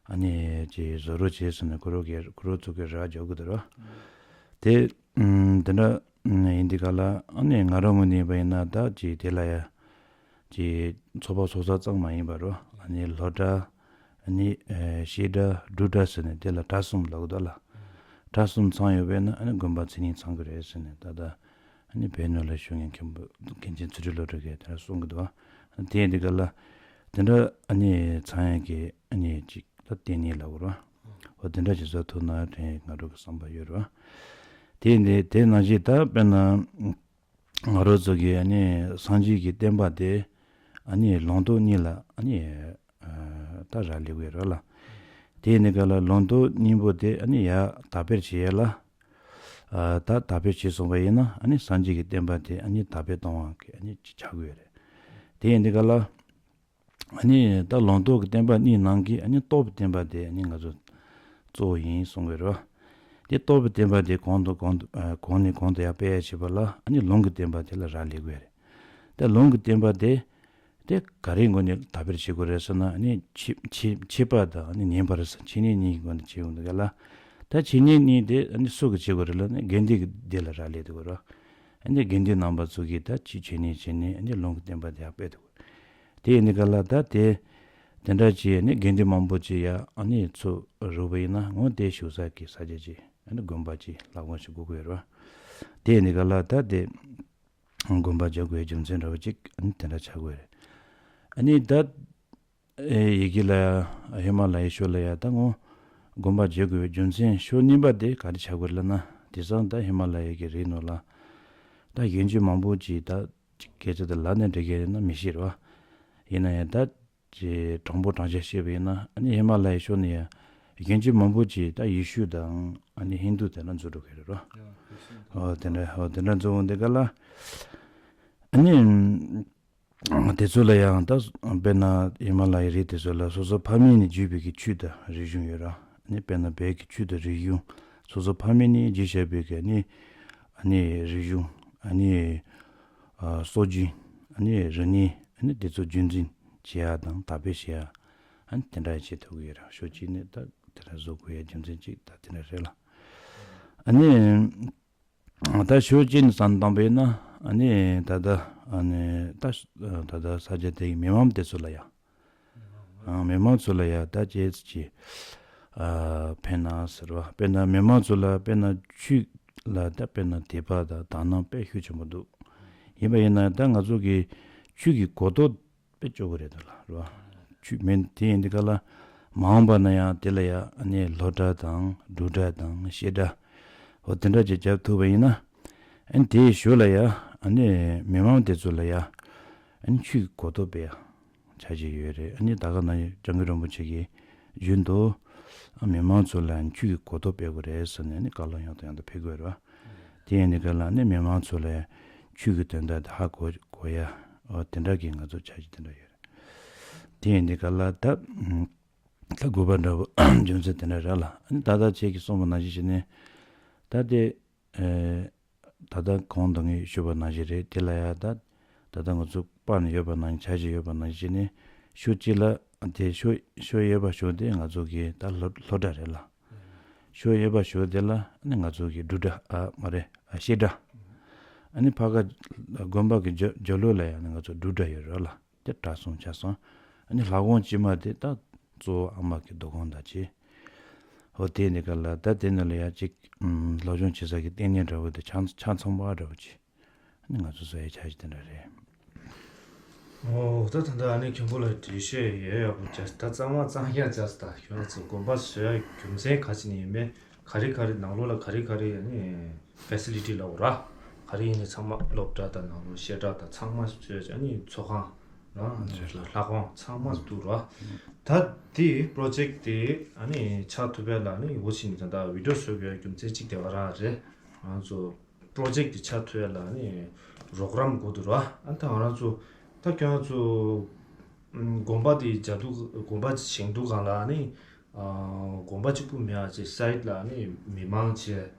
ཨ་ནི་ཅིག་བཟོ་རོགས་བྱས་ཟེར་ནས་ཁོ་རང་གིས་ཁོ་རང་ཚོ་གིས་རེ་བ་རྒྱག་གི་འདུག་ར། དེ་ཨམ་དེ་འདྲ་ཡིན་དུས་ག་ལ་ཨ་ནི་ང་རང་ངོས་ནས་ཡིན་པ་ཡིན་ན་ད་ཅིག་དེ་ལ་ཡ་ཅིག་ཚོགས་པ་ཚོགས་ས་ཙམ་མ་ཡིན་པ་ར། ཨ་ནི་སློབ་གྲྭ་ཨ་ནི་ཨེ་བཤད་གྲྭ་སྒྲུབ་གྲྭ་ཟེར་ནས་དེ་ལ་གྲྭ་གསུམ་ལབ་གི་འདུག་ལ། གྲྭ་གསུམ་ཚང་ཡོད་པས་ན་ཨ་ནི་དགོན་པ་མཚན་ཉིད་ཚང་གི་རེད་ཟེར་ནས་ད་ལྟ་ཨ་ནི་བོད་ནང་ལ་བཞུགས་མཁན་མཁན་པོ་མཁན་ཆེན་ཚུལ་ཁྲིམས་བློ་གྲོས་ཀྱིས་དེ་འདྲ་གསུང་གི་འདུག་དེ་ཡིན་དུས་ག་ལ་དེ་འདྲ་ཨ་ནི་ཚང་ཡག་གི་ཨ་ནི་ཅིག་ད་བསྟེན་གནས་ལབ་དགོས་རེད་བ། འོ་དེ་འདྲ་ཅིག་བཟོ་ཐུབ་ན་དྲན་ང་རང་གི་བསམ་པ་ཡོད་རེད་བ། དེ་ཡིན་དུས་དེ་ནང་བཞིན་ད་དཔེར་ན་ང་རང་ཚོ་གི་ཨ་ནི་སངས་རྒྱས་ཀྱི་བསྟན་པ་དེ་ཨ་ནི་ལུང་རྟོགས་གཉིས་ལ་ཨ་ནི་ཨ་ད་རག་ལས་ཀྱི་ཡོད་རེད་ལ། དེ་ཡིན་དུས་ག་ལ་ལུང་རྟོགས་གཉིས་པོ་དེ་ཨ་ནི་ཡར་དར་སྤེལ་བྱེད་ཡ་ལ། ཨ་ད་དར་སྤེལ་བྱས་སོང་བ་ཡིན་ན་ཨ་ནི་སངས་རྒྱས་ཀྱི་བསྟན་པ་དེ་ཨ་ནི་དར་སྤེལ་གཏོང་བ་གི་ཨ་ནི་ཅིག་ཆགས་ཀྱི་ཡོད་རེད། དེ་ཡིན་དུས་ག་ལ་ཨ་ནི་ད་ལུང་རྟོགས་ཀྱི་བསྟན་པ་གཉིས་ནང་གི་ཨ་ནི་རྟོགས་པའི་བསྟན་པ་དེ་ཨ་ནི་ང་ཚོ་གཙོ་བོ་ཡིན་གསུང་གི་རེད་བ། དེ་རྟོགས་པའི་བསྟན་པ་དེ་གོང་དུ་གོང་དུ་ཨ་གོང་ནས་གོང་དུ་ཡར་སྤེལ་ཡ་བྱེད་པ་ལ་ཨ་ནི་ལུང་གི་བསྟན་པ་དེ་ལ་རག་ལས་ཀྱི་ཡོད་རེད། ད་ལུང་གི་བསྟན་པ་དེ། དེ་ག་རེའི་སྒོ་ནས་དར་སྤེལ་བྱེད་དགོས་རེད་ཟེར་ན་ནི་འཆད་འཆད་འཆད་པ་དང་ནི་ཉན་པ་རེད་ཟེར། འཆད་ཉན་གཉིས་ཀྱི་སྒོ་ནས་བྱེད་དགོས་འདུག་ག་ལ། ད་འཆད་ཉན་གཉིས་དེ་ནི་སུ་གིས་བྱེད་དགོས་རེད་ལབ་ན་དགེ་འདུན་གྱི་སྡེ་ལ་རག་ལས་འདུག་ག་ར། ཨ་ནི་དགེ་འདུན་རྣམ་པ་ཚོ་གིས་ད་ཅིག་འཆད་ཉན་བྱས་ནས་ཨ་ནི་ལུང་གི་བསྟན་པ་དེ་ཡར་སྤེལ་འདུག་དེ་ཡིན་དུས་ག་ལ་ད་དེ་དེ་འདྲ་བྱས་ནི་དགེ་འདུན་མང་པོ་ཅིག་ཡ་ཨ་ནི་ཚུར་རུབ་པ་ཡིན་ན་འོ་དེ་བཞུགས་ས་གི་ས་ཆ་ཅིག་ཨ་ནི་དགོན་པ་ཅིག་ལབ་དགོས་ཞིག་དགོས་ཀྱི་ཡོད་རེད་བ། དེ་ཡིན་དུས་ག་ལ་ད་དེ། དགོན་པ་རྒྱག་དགོས་རྒྱུ་མཚན་འདྲ་བོ་ཅིག་ཨ་ནི་དེ་འདྲ་ཆགས་དགོས་རེད། ཨ་ནི་ད་ཨེ་ཡི་གེ་ལ་ཡ་ཧི་མ་ལ་ཡའི་ཕྱོགས་ལ་ཡ་ད་ངོ་དགོན་པ་རྒྱག་དགོས་རྒྱུ་མཚན་ཕྱོགས་གཉིས་པ་དེ་ག་རེ་ཆགས་དགོས་རེད་ལབ་ན། དེང་སང་ད་ཧི་མ་ལ་ཡའི་གི་རི་ནང་ལ་ད་གཞོན་སྐྱེས་མང་པོ་ཅིག་ད་ཅིག་སྐད་ཆ་དེ་ལབ་ན་འགྲིག་གི་རེད་ན་མི་ཤེས་རེད་བ། ཡིན་ན་ཡང་ད། ཅེས་དྲང་པོ་དྲང་བཞག་བཤད་པ་ཡིན་ན་ཨ་ནི་ཧི་མ་ལ་ཡའི་ཕྱོགས་ནས་ཡང་གཞོན་སྐྱེས་མང་པོ་ཅིག་ད་ཡེ་ཤུ་དང་ཨ་ནི་ཧིན་དུ་དེ་འདྲ་འཛུལ་འགྲོ་གི་རེད་རོ། ཨོ་དེ་འདྲ་ཨོ་དེ་འདྲ་འཛུལ་འོང་དེ་ག་ལ་ཨ་ནི་དེ་ཚོ་ལ་ཡང་ད་དཔེར་ན་ཧི་མ་ལ་ཡའི་རི་དེ་ཚོ་ལ་སོ་སོ་ཕ་མེས་ནས་བརྒྱུད་པའི་གི་ཆོས་དང་རིག་གཞུང་ཡོད་ར། ཨ་ནི་དཔེར་ན་བོད་ཀྱི་ཆོས་དང་རིག་གཞུང་སོ་སོ་ཕ་མེས་ནས་བརྒྱུད་བཞག་པའི་གི་ཨ་ནི་ཨ་ནི་རིག་གཞུང་ཨ་ནི་ཨ་སྲོལ་རྒྱུན་ཨ་ནི་རིག་གནས་ཨ་ནི་དེ་ཚོ་རྒྱུན་འཛིན་བྱེད་ཡ་དང་དར་སྤེལ་བྱེད་ཡ། ཨ་ནི་དེ་འདྲ་བྱེད་ཐུབ་ཀྱི་ཡོད་རེད། ཕྱོགས་གཅིག་ནས་ད་དེ་འདྲ་བཟོ་དགོས་ཡ་རྒྱུ་མཚན་གཅིག་ད་དེ་འདྲ་རེད་ལ། ཨ་ནི་ད་ཕྱོགས་གཅིག་ནས་བསམ་བཏང་པས་ན་ཨ་ནི་ད་ལྟ་ཨ་ནི་ད་ད་ལྟ་ས་ཆ་དེ་གི་མི་མང་དེ་ཚོ་ལ་ཡ་ཨ་མི་མང་ཚོ་ལ་ཡ་ད་ཅེས་ཀྱི་ཨ་ཕན་ན་ཟེར་བ། དཔེར་ན་མི་མང་ཚོ་ལ་དཔེར་ན་ཆོས་ལ་ད་དཔེར་ན་དད་པ་དང་དག་སྣང་དཔེ་ཤུགས་ཆེན་པོ་འདུག་ཡིན་པ་ཡིན་ན་ད་ང་ཚོ་གི་ཆོས་ཀྱི་གོ་རྟོགས་དཔེ་སྐྱོ་པོ་རེད་འདུག་ལ་རོ། ཆོས་མེད་དེ་ཡིན་དུས་ག་ལ་མ་འོངས་པ་ན་ཡང་དེ་ལ་ཡང་ཨ་ནི་སློབ་གྲྭ་དང་སྒྲུབ་གྲྭ་དང་བཤད་གྲྭ་འོ་དེ་འདྲ་ཅིག་བརྒྱབ་ཐུབ་པ་ཡིན་ན་ཨ་ནི་དེའི་ཞོར་ལ་ཡང་ཨ་ནི་མི་མང་དེ་ཚོ་ལ་ཡང་ཨ་ནི་ཆོས་ཀྱི་གོ་རྟོགས་སྤེལ་ཡ་ཆ་ཅིག་ཡོད་རེད། ཨ་ནི་ད་ག་ནང་བཞིན་སྐྱབས་མགོན་རིན་པོ་ཆེ་གིས་རྒྱུན་དུ་ཨ་མི་མང་ཚོ་ལ་ཆོས་ཀྱི་གོ་རྟོགས་སྤེལ་དགོས་རེད་ཟེར་ནས་ཨ་ནི་བཀའ་སློབ་ཡང་དང་ཡང་དུ་ཕེབས་དགོས་རེད་བ། དེ་ཡིན་དུས་ག་ལ་ནི་མི་མང་ཚོ་ལ་ཆོས་ཀྱི་དོན་དག་དེ་ཧ་གོ་གོ་ཡ། འོ་དེ་འདྲ་གི་ང་ཚོ་འཆར་གཞི་དེ་འདྲ་ཡོད་རེད། དེ་ཡིན་དུས་ག་ལ་ད་ ད་དགོས་པ་འདྲ་བོ་རྒྱུ་མཚན་དེ་འདྲ་རེད་ལ། ཨ་ནི་ད་ལྟ་ཁྱེད་ཀྱིས་གསུངས་པ་ནང་བཞིན་བྱས་ནས་ད་དེ། ཨེ། ད་ལྟ་གོང་དུ་ངས་ཞུས་པ་ནང་བཞིན་རེད། དེ་ལ་ཡང་ད་ད་ལྟ་ང་ཚོ་པར་ནས་ཡོད་པ་ནང་བཞིན། འཆར་གཞི་ཡོད་པ་ནང་བཞིན་བྱས་ནས་ཤོག་གཅིག་ལ་དེ་ཤོག་ཤོག་གཡས་པ་ཤོག་དེ་ང་ཚོ་གི་ད་སློབ་སློབ་གྲྭ་རེད་ལ། ཤོག་གཡས་པ་ཤོག་དེ་ལ་ནི་ང་ཚོ་གི་འབྲུག་སྒྲ། ཨ་མ་རེད། ཨ་བཤད་སྒྲ། ཨ་ནི་ཕ་ག་དགོན་པ་གི་རྒྱབ་རྒྱབ་ལོགས་ལ་ཡང་ནི་ང་ཚོ་འབྲུག་སྒྲ་ཡོད་རེད་ལ། དེ་གྲྭ་གསུམ་ཆ་ཚང་། ཨ་ནི་ལྷ་ཁང་དཀྱིལ་མ་དེ་ད་གཙོ་བོ་ཨ་མ་གི་འདུ་ཁང་དང་བཅས། འོ་དེ་ནི་ག་ལ་ད་དེ་ནི་ལ་ཡ་གཅིག་ཨམ་སློབ་སྦྱོང་བྱེད་ས་གི་ལྟེ་གནས་འདྲ་བོ་དེ་ཆ་ཆ་ཚང་པ་འདྲ་བོ་ཅིག་ཨ་ནི་ང་ཚོ་བཟོ་ཡ་འཆར་གཞི་དེ་འདྲ་རེད། འོ་ད་ད་ལྟ་ཨ་ནི་མཁན་པོ་ལ་འགྲེལ་བཤད་ཡོད་ཡག་པོ་བྱས། ད་གཙང་མ་གཙང་རྐྱང་བྱས། ད་ཁྱོད་ཚོ་དགོན་པ་བཟོ་ཡ་རྒྱུ་མཚན་ག་ཅི་ནས་ཡིན་མིན། ག་རེ་ག་རེ་ནང་ལོགས་ལ་ག་རེ་ག་རེ་ཨ་ནི་ཕེ་སི་ལི་ཊི་ལབ་དགོས་ར། ག་རེ་ཡིན་ནའི་ཚང་མ་སློབ་གྲྭ་དང་ནང་ལོགས་བཤད་གྲྭ་དང་ཚང་མ་བཟོས་བྱས། ཨ་ནི་ཚོགས་ཁང་ར། ལྷ་ཁང་ཚང་མ་འདུག་ར། ད་དེ་པྲོ་ཇེཀ་དེ་ཨ་ནི་ཆགས་ཐུབ་པ་ལ་ནི་འོ་ཕྱིན་ནི་ད་ལྟ་བི་ཌི་ཡོ་བཟོ་དགོས་རྒྱུ་མཚན་གཅིག་དེ་ག་རང་རེད། ང་ཚོ་པྲོ་ཇེཀ་དེ་ཆགས་ཐུབ་ཡ་ལ་ནི་རོགས་རམ་དགོས་འདུག་ར། ཨ་ད་ང་རང་ཚོ་ད་ཁྱོད་རང་ཚོ་དགོན་པ་དེ་རྒྱབ་འདུག་དགོན་པ་བཞེངས་འདུག་གང་ལ་ནི་དགོན་པ་གཅིག་པུ་མེད་ཨ་ཅེ་སའིཌ་ལ་ནི་མི་མང་བྱས།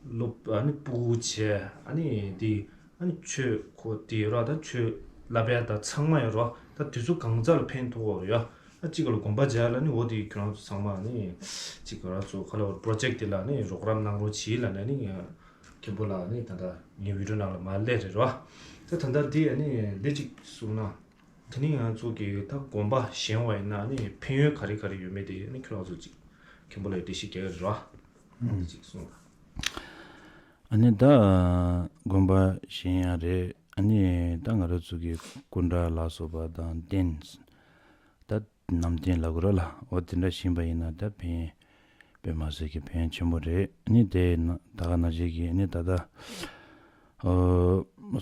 སློབ་ཨ་ནི་སྤུ་གུ་བྱས། ཨ་ནི་དེ་ཨ་ནི་ཆོས་ཁོ་དེ་ཡོད་ར། ད་ཆོས་བསླབ་ཡ་ད་ཚང་མ་ཡོད་ར། ད་དེ་ཚོ་གང་ཙམ་ལ་ཕན་ཐོགས་ཡོད་ར་ཡ། ཨ་གཅིག་ག་ལ་དགོན་པ་བྱས་ལ་ནི་འོ་དེ་ཁྱོད་རང་ཚོ་ཚང་མ་ནི་གཅིག་ག་ར་ཚོ་ག་ལ་པྲོ་ཇེཀ་དེ་ལ་ནི་རོགས་རམ་གནང་རོགས་བྱེད་ལ་ནི་ནི་མཁན་པོ་ལ་ནི་ད་ལྟ་ངའི་བི་ཌི་ཡོ་ནང་ལ་མར་སླེབས་རེད་ར། ད་ད་ལྟ་དེ་ཨ་ནི་ལས་གཅིག་གསུངས་ན། དེ་ནི་ང་ཚོ་གི་ད་དགོན་པ་བཞེངས་པ་ཡིན་ན་ནི་ཕན་ཡོན་ག་རེ་ག་རེ་ཡོད་མེད་དེ་ནི་ཁྱོད་རང་ཚོ་གཅིག་མཁན་པོ་ལ་འགྲེལ་བཤད་རྒྱག་གི་རེད་ར། ཨ་ནི་གཅིག་གསུངས་ལ། ཨ་ནི་ད་དགོན་པ་བཞེངས་ཡ་རེད། ཨ་ནི་ད་ང་རང་ཚོ་གི་སྐུ་འདྲ་ལ་སོགས་པ་དང་རྟེན། ད་ནམ་རྟེན་ལབ་དགོས་རེད་ལ། འོ་དེ་འདྲ་བཞེངས་པ་ཡིན་ན་ད་ཕན་དཔེ་མ་སྲིད་ཀྱི་ཕན་ཆེན་པོ་རེད། ཨ་ནི་དེ་ན་ད་ག་ནང་བཞིན་གྱི་ཨ་ནི་ད་ལྟ་འོ་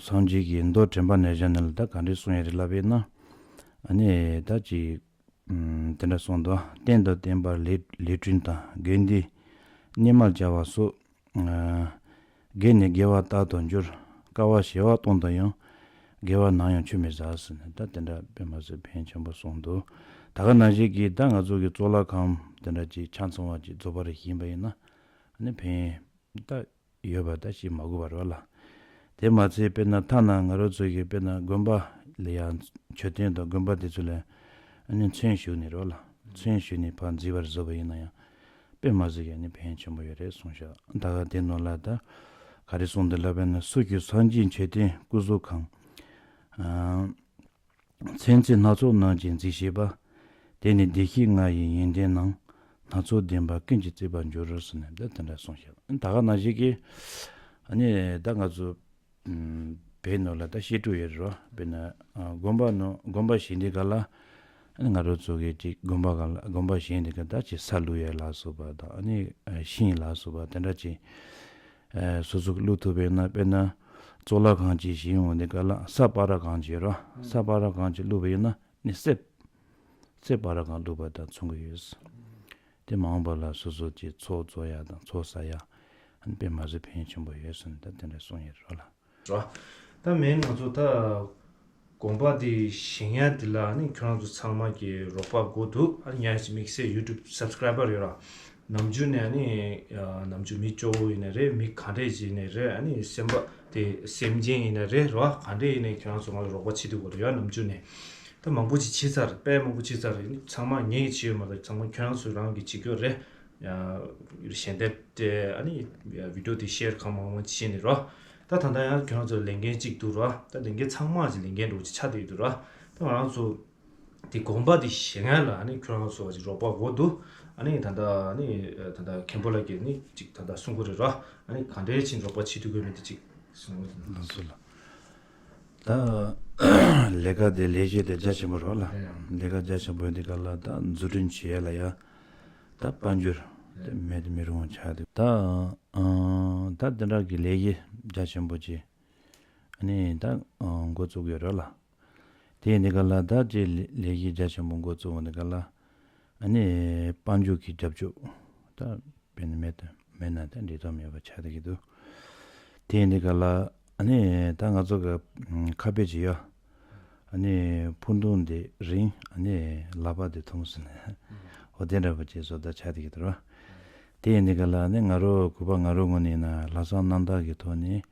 སངས་རྒྱས་ཀྱི་མདོ་དྲན་པ་ནས་བཞག་ནས་ལ་ད་ག་འདྲས་གསུང་ཡ་རེད་ལབ་ཡིན་ན། ཨ་ནི་ད་ཅིག་ཨམ་དེ་འདྲ་གསུངས་འདུག་རྟེན་དང་བརྟེན་པར་ལས་ལས་བསྐྲུན་དང་། དགེ་འདུན་སྙེ་མར་སྦྱར་བ་སོགས། ཨ་དགེ་ནི་དགེ་བ་རྟག་ཏུ་འགྱུར། དཀའ་བ་ཞི་བར་གཏོང་དུ་ཡང་། དགེ་བ་ནམ་ཡང་ཆུད་མི་ཟ་ཟེར་ནས་ད་དེ་འདྲ་དཔེ་མ་སྲིད་ཕན་ཆེན་པོ་གསུངས་འདུག་ད་ག་ནང་བཞིན་གྱི་ད་ང་ཚོ་གི་གཙུག་ལག་ཁང་དེ་འདྲ་ཅིག་ཆ་ཚང་བ་ཅིག་རྫོགས་པ་རེ་བཞེངས་པ་ཡིན་ན་ཨ་ནི་ཕན་ད་ཡོད་པ་ད་ཤེས་མ་དགོས་པ་རེད་བ་ལ། དེ་མ་ཚད་དཔེར་ན་ཐ་ན་ང་རང་ཚོ་གི་དཔེར་ན་དགོན་པ་ལ་ཡང་མཆོད་རྟེན་དང་དགོན་པ་དེ་ཚོ་ལ་ཨ་ནི་མཚོན་བྱུགས་ནས་རེད་བ་ལ། མཚོན་བྱུགས་ནས་ཕར་མཛེས་པར་བཟོས་པ་ཡིན་ན་ཡང་དཔེ་མ་སྲིད་ཀྱི་ཨ་ནི་ཕན་ཆེན་པོ་ཡོད་རེད་གསུངས་ཤག་ད་ག་དེ་ནང་ལ་ད་ག་རེ་གསུངས་འདུག་ལབ་པ་ཡིན་ན། སུ་ཞིག་སངས་རྒྱས་མཆོད་རྟེན་སྐུ་གཟུགས་གང་། ཨ་མཚན་རྩི་སྣ་ཚོགས་རྣམས་ཀྱིས་མཛེས་བྱས་པ། དེ་ནི་བདེ་གཤེགས་ལྔ་ཡི་ཡོན་ཏན་རྣམས། སྣ་ཚོགས་ལྡན་པ་ཀུན་གྱིས་བརྩིགས་པར་འགྱུར་ཟེར་ནས་ད་དེ་འདྲ་གསུངས་ཤག་ད་ག་ནང་བཞིན་གྱི་ཨ་ནི་ད་ང་ཚོ་ཨམ་བོད་ནང་ལ་ད་བཤད་སྲོལ་ཡོད་རེད་བ། དཔེར་ན་ཨ་དགོན་པ་ནང་དགོན་པ་བཞེངས་དུས་སྒང་ལ་ཨ་ནི་ང་རང་ཚོ་གི་ཅིག་དགོན་པ་སྒང་ལ་དགོན་པ་བཞེངས་དུས་སྒང་ད་ཅིག་ས་བླུག་ཡ་ལ་སོགས་པ་དང་ཨ་ནི་ཨ་ཤིང་ལ་སོགས་པ་དེ་འདྲ་ཅིག་ཨ་སོ་སོ་གི་བླུག་ཐུབ་པ་ཡིན་ན། དཔེར་ན་གཙུག་ལག་ཁང་ཅིག་བཞེངས་ཡོང་དུས་སྒང་ལ་ས་སྤ་ར་གང་ཅིག་ཡོད་རེད་བ། ས་སྤ་ར་གང་ཅིག་བླུགས་པ་ཡིན་ན་ནི་གསེར་གསེར་སྤ་ར་གང་བླུགས་པ་དང་མཚུངས་ཀྱི་ཡོད། དེ་མ་འོངས་པ་ལ་སོ་སོ་ཀྱི་ཚོགས་གཙོ་ཡ་དང་ཚོགས་ས་ཡ་ཨ་ནི་དཔེ་མ་སྲིད་ཕན་ཆེན་པོ་ཡོད་ཟེར་ནས་ད་དེ་འདྲ་གསུངས་ཡོད་རེད་ལ། རེད། ད་མིན་ང་ཚོ་ད་དགོན་པ་འདི་བཞེངས་ཡ་འདི་ལ་ནི་ཁྱོད་རང་ཚོ་ཚང་མ་གི་རོགས་པ་དགོས་འདུག་ཨ་ནི་ཉག་གཅིག་དམིགས་བསལ་ཡུ་ཊུབ་སབ་སི་ཀ་རའི་བར་ཡོད་ར། ནམ་རྒྱུན་ནས་ཨ་ནི་ནམ་རྒྱུན་མི་སྐྱོ་བོ་ཡིན་ན་རེད། མི་ག་འདྲས་ཡིན་ནའི་རེད། ཨ་ནི་སེམས་པ་དེ་སེམས་ཅན་ཡིན་ན་རེད་ར། ག་འདྲས་ཡིན་ནའི་ཁྱོད་རང་ཚོ་ང་ལ་རོགས་པ་བྱེད་དུས་སྐོར་ཡ་ནམ་རྒྱུན་ནས་ད་མང་པོ་ཅིག་བྱས་ཚར། དཔེ་མང་པོ་བྱས་ཚར་རེད། ཚང་མ་ངས་བྱས་ཡོད་མ་རེད། ཚང་མ་ཁྱོད་རང་ཚོ་རང་གིས་བྱེད་ཀྱི་ཡོད་རེད། ཞལ་འདེབས་དེ་ཨ་ནི་བི་ཌི་ཡོ་དེ་ཤེར་གང་མང་མང་བྱས་ནས་ར། ད་ད་ལྟ་ཡང་ཁྱོད་རང་ཚོ་ལས་འགན་གཅིག་འདུག་ར། ད་ལས་འགན་ཚང་མ་ཅིག་ལས་འགན་འདྲ་བོ་ཅིག་ཆགས་བསྡད་ཡོད་འདུག་ར། ད་ང་རང་ཚོ་དེ་དགོན་པ་དེ་བཞེངས་ཡ་ལ་ཨ་ནི་ཁྱོད་རང་ཚོ་ཅིག་རོགས་པ་དགོས་འདུག་ཨ་ནི་ད་ལྟ་ཨ་ནི་ད་ལྟ་མཁན་པོ་ལགས་ཀྱིས་ནི་ཅིག་ད་ལྟ་གསུང་གི་རེད་ར། ཨ་ནི་ག་འདྲས་ཕྱིན་རོགས་པ་བྱེད་ཐུབ་ཀྱི་མེད་དེ་ཅིག་གསུང་གི་རེད། ལགས་སོ་ལགས། ད་ལས་ཀ་དེ་ལས་གཞི་དེ་རྒྱ་ཆེན་པོ་རེད་ལ། ལས་ཀ་རྒྱ་ཆེན་པོ་འདི་ག་ལ་ད་འཛུགས་སྐྲུན་བྱེད་ཡ་ལ་ཡ་ད་དཔལ་འབྱོར་དེ་མེད་དུ་མི་རུང་བ་ཆགས་འདུག་ད་ཨ་ད་དེ་འདྲ་གི་ལས་གཞི་རྒྱ་ཆེན་པོ་ཅིག་ཨ་ནི་ད་ཨ་འགོ་བཙུགས་ཡོད་རེད་ལ། དེ་འདི་ག་ལ་ད་ཅིག་ལས་ལས་གཞི་རྒྱ་ཆེན་པོ་འགོ་བཙུགས་འདི་ག་ལ་ཨ་ནི་དཔལ་འབྱོར་གྱི་རྒྱབ་སྐྱོར་ད་དཔེར་ན་མེད་དུ་མེད་ན་ད་འགྲིག་ཐབས་མེད་པ་ཆགས་བསྡད་ཀྱི་འདུག་དེ་འདི་ག་ལ་ཨ་ནི་ད་ང་ཚོ་གི་ཁ་དཔེ་ཅིག་ཡོད། ཨ་ནི་འཕུར་མདའ་འདི་རིང་ཨ་ནི་ལག་པ་འདི་ཐུང་ཟེར་ནས། འོ་དེ་འདྲ་པོ་ཅིག་བཟོ་ལྟ་ཆགས་བསྡད་ཀྱི་འདུག་ར། དེ་ཡིན་དུས་ག་ལ་ནི་ང་རང་གུས་པ་ང་རང་ངོས་ནས་ཡིན་ན་ལྷག་བསམ་རྣམ་དག་གི་ཐོག་ནས་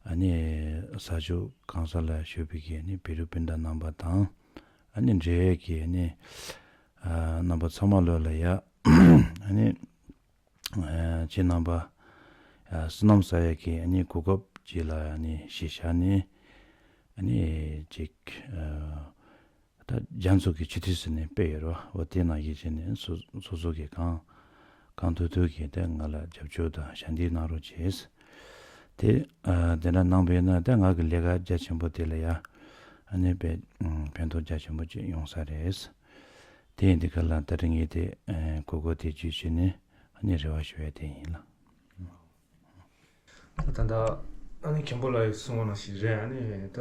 ཨ་ནི་ས་ཕྱོགས་གང་ས་ལ་བཞུགས་པའི་གི་ནི་བོད་རིགས་སྤུན་ཟླ་རྣམ་པ་དང་ཨ་ནི་འབྲེལ་ཡོད་ཀྱི་ནི་ཨ་རྣམ་པ་ཚང་མ་ལོ་ལ་ཡ་ཨ་ནི་ཨ་ཁྱེད་རྣམ་པ་ཨ་བསོད་ནམས་བསགས་ཡ་གི་ཨ་ནི་གོ་སྐབས་ཅིག་ལ་ཨ་ནི་གཞི་བཞག་ནས་ཨ་ནི་ཅིག་ཨ། ད་རྒྱ་མཚོ་གི་ཆུ་ཐིགས་ཟེར་ནས་དཔེ་ཡོད་རེད་བ། འོ་དེ་ནང་བཞིན་བྱས་ནས་སོ་སོ་སོ་གི་གང་གང་ཐུབ་ཐུབ་ཀྱིས་ད་ང་ལ་རྒྱབ་སྐྱོར་དང་ཞབས་འདེགས་གནང་རོགས་བྱས། དེ་ཨ་དེ་འདྲ་གནང་བ་ཡིན་ན་ད་ང་གི་ལས་ཀ་རྒྱ་ཆེན་པོ་དེ་ལ་ཡ་ཨ་ནི་དཔེ་ཕན་ཐོགས་རྒྱ་ཆེན་པོ་ཅིག་ཡོང་ས་རེད། དེ་ཡིན་དུས་ག་ལ་ད་རིང་ངས་དེ་ཨ་གོ་སྐབས་དེ་བརྒྱུད་བྱས་ནས་ཨ་ནི་རེ་བ་ཞུ་ཡ་དེ་ཡིན་ལ། ད་ད་ལྟ་ཨ་ནི་མཁན་པོ་ལགས་ཀྱིས་གསུངས་པ་ནང་བཞིན་རེད། ཨ་ནི་ད་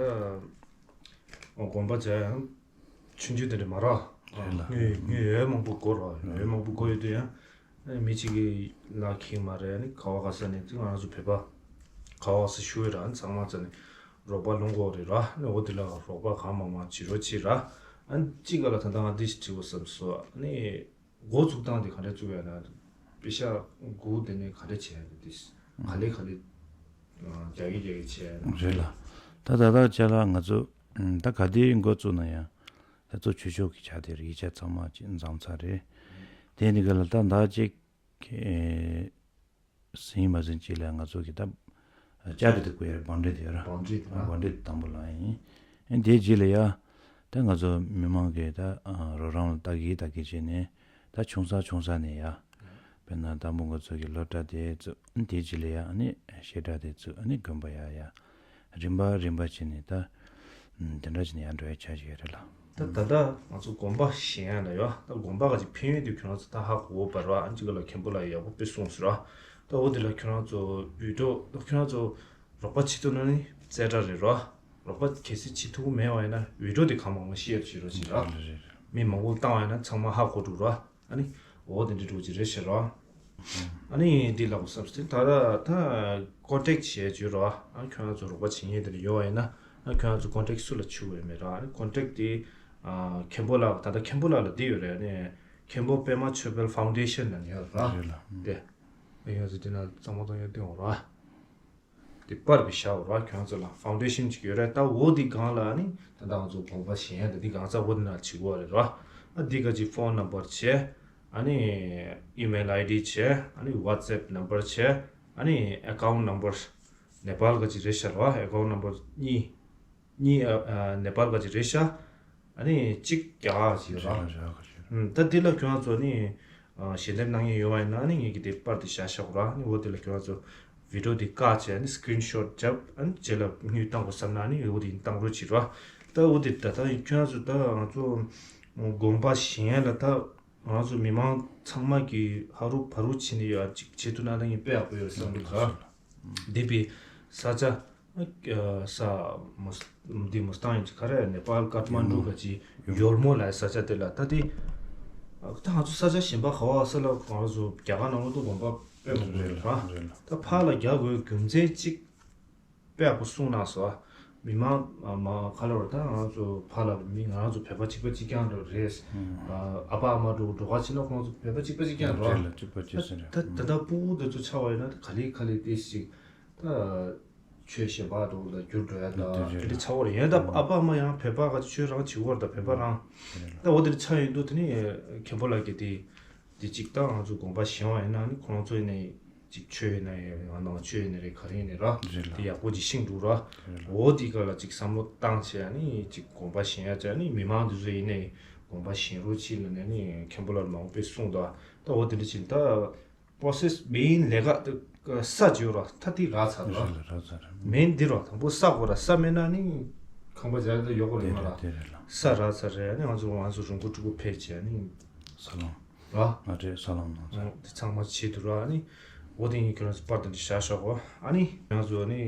དགོན་པ་བྱས་ཡང་ཆུང་ཆུང་དེ་འདྲ་མ་རེད། རེད་ལ། དངུལ་དངུལ་ཡོད་མང་པོ་དགོས་རེད། ཡོད་མང་པོ་དགོས་ཡོད་དུས་ཡང་ཨ་ནི་མི་གཅིག་གིས་ལག་ཁེངས་མ་རེད། ཨ་ནི་ག་བ་ག་ས་ནས་ང་རང་ཚོ་བོད་པ་ག་བ་ག་ས་བཞུགས་ཡོད་ར། ཨ་ནི་ཚང་མ་རྩ་ནས་རོགས་པ་སློང་དགོས་རེད་ར། ཨ་ནི་འོ་དེ་ལ་རོགས་པ་གང་མང་མང་བྱེད་རོགས་བྱེད་ར། ཨ་ནི་གཅིག་ག་ལ་ད་ལྟ་ང་འདི་ཞིག་དྲི་དགོས་བསམ་སོང་། ཨ་ནི། འགོ་བཙུགས་སྟངས་དེ་ག་འདྲ་བཙུགས་ཡ་ན། པེ་ཤ་འགོ་དེ་ནས་ག་འདྲ་བྱས་ཡ་དེ་དེ་ག་ལེ་ག་ལེ་རྒྱག་གི་རྒྱག་གི་བྱས་ཡ་ན། རེད་ལ། ད་ད་ལྟ་ཆ་ལ་ང་ཚོ་ད་ག་དེའི་འགོ་བཙུགས་ན་ཡང་ད་གཙོ་ཆེ་ཤོས་ཀྱི་ཆ་དེ་རེད། ཡིག་ཆ་ཚང་མ་ཅིག་འཛོམས་ཚར་རེད། དེ་ནི་ག་ལ་ད་ད་ཅིག་ཟིན་མ་ཟིན་ཅིག་ལ་ང་ཚོ་གི་ད་བཅར་འདྲི་དེ་བསྐུར་ཡ་རེད། བང་སྒྲིག་དེ་ཡོད་ར། བང་སྒྲིག་དེ་ར། བང་སྒྲིག་དེ་དང་པོ་ལ་ཡིན། ཨེ་དེའི་རྗེས་ལ་ཡ་ད་ང་ཚོ་མི་མང་གི་ད་རོགས་རམ་ལ་ལྟ་གི་ལྟ་གི་བྱས་ནས་ད་ཆུང་ས་ཆུང་ས་ནས་ཡ་དཔེར་ན་དང་པོ་ང་ཚོ་གི་སློབ་གྲྭ་དེ་ཚོ་དེའི་རྗེས་ལ་ཡ་ཨ་ནི་བཤད་གྲྭ་དེ་ཚོ་ཨ་ནི་དགོན་པ་ཡ་ཡ་རིམ་པ་རིམ་པ་བྱས་ནས་ད་དེ་འདྲ་བྱས་ནས་ཡ་འགྲོ་ཡ་ཆ་ཞིག་ཡོད་རེད་ལ། ད་ད་ལྟ་ང་ཚོ་དགོན་པ་བཞེངས་ཡ་ལ་ཡོད། ད་དགོན་པ་ག་ཅིག་ཕན་ཡོན་དེ་ཁྱོད་རང་ཚོ་ད་ཧ་གོ་བར་བ། ཨ་ཅིག་ག་ལ་མཁན་པོ་ལགས་ཡག་པོ་དཔེ་གསུངས་ཟེར་བ། ད་འོ་དེ་ལ་ཁྱོད་རང་ཚོ་འུད་སྒྲོག་ད་ཁྱོད་རང་ཚོ་རོགས་པ་བྱེད་ཐུབ་ན་ནི་རྩེ་གྲ་རེད་རོ། རོགས་པ་གལ་སྲིད་བྱེད་ཐུབ་མེད་པ་ཡིན་ན་འུད་སྒྲོག་དེ་གང་མང་མང་བཤད་བྱེད་རོགས་བྱེད་ར། རེད་རེད། མི་མང་པོ་བཏང་བ་ཡིན་ན་ཚང་མ་ཧ་གོ་འགྲོ་ར། ཨ་ནི་འོ་དེ་འདྲ་འགྲོ་གི་རེད་ཟེར་རོ། ཨ་ནི་འདི་ལ་གོ་བསམ་སྟེ་ད་ད་ད་ཀོན་ཊེག་བྱས་བྱོས་རོ། ཨ་ཁྱོད་རང་ཚོ་རོགས་པ་བྱེད་མཁན་དེ་འདྲ་ཡོད་པ་ཡིན་ན་ཨ་ཁྱོད་རང་ཚོ་ཀོན་ཊེག་སུ་ལ་བྱེད་དགོས་ཡོད་མེད་ར། ཨ་ནི་ཀོན་ཊེག་དེ་ཨ་མཁན་པོ་ལགས་ད་ལྟ་མཁན་པོ་ལགས་ལ་འདི་ཡོད་རེད། ཨ་ནི་མཁན་པོ་པད་མ་ཆོས་འཕེལ་ཕའུན་ཌེ་ཤན་ལབ་ནས་ཡོད་ར། རེད་ལ། ཨ་དེ་ཨ་ཡོད་ཚོ་དེ་ན་གཙང་མ་གཏོང་ཡ་དེ་འོང་ར། དེ་པར་བི་ཤ་འོ་ར་ཁྱོད་ཚོ་ལ་ཕའུན་ཌེ་ཤན་ཅིག་ཡོད་རེད། ད་འོ་དེ་སྒང་ལ་ནི་ད་ལྟ་ང་ཚོ་དགོངས་པ་བཞེས་ཡ་ད་དེ་སྒང་ཚ་བོ་དེ་ན་བྱེད་དགོས་རེད་ར། ཨ་དེ་ག་ཅིག་ཕོན་ནམ་བར་བྱས། ཨ་ནི་ཨི་མེལ་ཨའི་ཌི་བྱས། ཨ་ནི་ཝ་ཊི་སེབ་ནམ་བར་བྱས། ཨ་ནི་ཨེ་ཀའུན་ཊི་ནམ་བར་ནེ་པཱལ་ག་ཅིག་རེད་ཤག་ར། ཨེ་ཀའུན་ཊི་ནམ་བར་གཉིས། གཉིས་ཨ་ཨ་ནེ་པཱལ་ག་ཅིག་རེད་ཤག་ཨ་ནི་གཅིག་རྒྱ་གར་ག་ཅིག་ཡོད་ར། རེད་རེད་རེད། ཨུམ་ད་འདི་ལ་ཁྱོད་རང་ཚོ་ནི་ཨ་ཞལ་འདེབས་གནང་མཁན་ཡོད་པ་ཡིན་ན་ནི་ངེད་ཀྱིས་དེ་པར་དེ་བཞག་བཞག་ར། ནི་འོ་དེ་ལ་ཁྱོད་རང་ཚོ་བི་ཌི་ཡོ་དེ་བཀག་བྱས་ནི་སི་ཀི་རིན་ཤོཊ་རྒྱབ། ཨ་ནི་རྗེས་ལ་དངུལ་བཏང་དགོས་བསམ་ན་ནི་འོ་དེ་བཏང་རོགས་བྱེད་ར། ད་འོ་དེ་ད་ལྟ་ཁྱོད་རང་ཚོ་ད་ང་ཚོ་དགོངས་པ་བཞེས་ཡ་ལ་ད་ང་ཚོ་མི་མང་ཚང་མ་གིས་ཧ་རུ་བ་རུ་བྱེད་ནི་ཡོད། ཅིག་བྱེད་ཐུབ་ན་ད་ངས་དཔེ་ཡག་པོ་ཡོད་བསམ་འདུག་ག་འདི་པའི་ས་ཆ། ཨ་ས་མོ་འདི་མོ་སྟངས་ཡིན་གྱི་ག་རེ་ནེ་པཱལ་ཀ་ཐ་མན་ཌུ་ག་ཅི་ཡོལ་མོ་ལ་ས་ཆ་དེ་ལ་ད་དེ་ད་ང་ཚོ་ས་ཆ་གཞན་པ་ག་བ་ས་ལ་ང་ཚོ་རྒྱ་གར་ནང་ལོགས་དུ་དགོན་པ་དཔེ་མང་པོ་ཡོད་ར། རེད་ལ། ད་ཕར་ལ་རྒྱག་དགོས་རྒྱུ་མཚན་གཅིག་དཔེ་ཡག་པོ་གསུངས་གནང་སོང་། མི་མང་མ་ག་ལ་བར་ད་ང་ཚོ་ཕར་ལ་མི་ང་ཚོ་བོད་པ་གཅིག་པ་གཅིག་རྐྱང་རེད། ཨ་ཕ་ཨ་མ་འགྲོ་འགྲོ་ག་ཕྱིན་ན་ཁོང་ཚོ་བོད་པ་གཅིག་པ་གཅིག་རྐྱང་རེད། རེད་ལ། གཅིག་པ་གཅིག་སེ་རེད། ད་ད་ད་ཕྲུ་གུ་དེ་ཚོ་ཆགས་པ་ཡིན་ན་ག་ལེ་ག་ལེ་དེ་ཞིག་ད། ཆོས་གཞན་པ་འགྲོ་ལ་འགྱུར་འགྲོ་ཡ་ད་དེ་རེད་དེ་འདྲ་ལ། ཆགས་པ་རེད། ཡང་ད་ཨ་ཕ་ཨ་མ་ཡང་བོད་པ་ག་ཆོས་རང་བྱེད་དགོས་རེད། ད་བོད་པ་རང་རེད་ལ། ད་འོ་དེ་འདྲ་ཆགས་ཡོང་དུས་དེ་ནི་མཁན་པོ་ལགས་ཀྱིས་དེ་དེ་གཅིག་ད་ང་ཚོ་དགོངས་པ་བཞེས་པ་ཡིན་ན་ནི་ཁོང་ཚོ་ཡིན་ནའི་གཅིག་ཆོས་ཡིན་ན་ཡང་ནང་ཆོས་ཡིན་ན་རེད། ག་རེ་ཡིན་ནའི་ར་རེད་ལ། དེ་ཡག་པོ་ཅིག་ཤེས་འགྲོ་ར། རེད་ལ། འོ་དེ་ག་ལ་ཅིག་བསམ་བློ་བཏང་བྱས་ནི་ཅིག་དགོངས་པ་བཞེས་ཡ་བྱས་ནི་མི་མང་དེ་ཚོ་ཡིན་ནའི་དགོངས་པ་བཞེས་རོགས་གྱིས་ལབ་ནས་ནི་མཁན་པོ་ལགས་མང་པོ་དཔེ་གསུངས་འདུག་ད་འོ་དེ་འདྲ་ཅིག་ད། པོ་སེ་སི་མེན་ལས་ཀ་དེ་ས་བྱིའུ་ར་ཐ་དེ་རག་ཚར་ར། རེད་ལ། རག་ཚར་རེད། མེན་འདི་ར་དང་པོ་ས་གོ་ར། ས་མེད་ན་ནི་ཁང་པ་བྱ་ཡ་ད་ཡོད་གོ་རེད་མ་ར། དེ་རེད་དེ་རེད་ལ། ས་རག་ཚར་རེད། ཨ་ནི་ང་ཚོ་ང་ཚོ་རུང་ཁུ་ཕྲུ་གུ་ཕེབས་བྱས་ཨ་ནི་ས་ལམ་ར། ང་འདྲེ་ས་ལམ་ནང་ཚོ་དེ་ཚང་མ་བྱེད་དུ་ར། ཨ་ནི་འོ་དེ་ངས་ཁྱོད་རང་ཚོ་པར་དེ་འདྲ་བཞག་ཤོག་གོ་ཨ་ནི་ང་ཚོ་ཨ་ནི།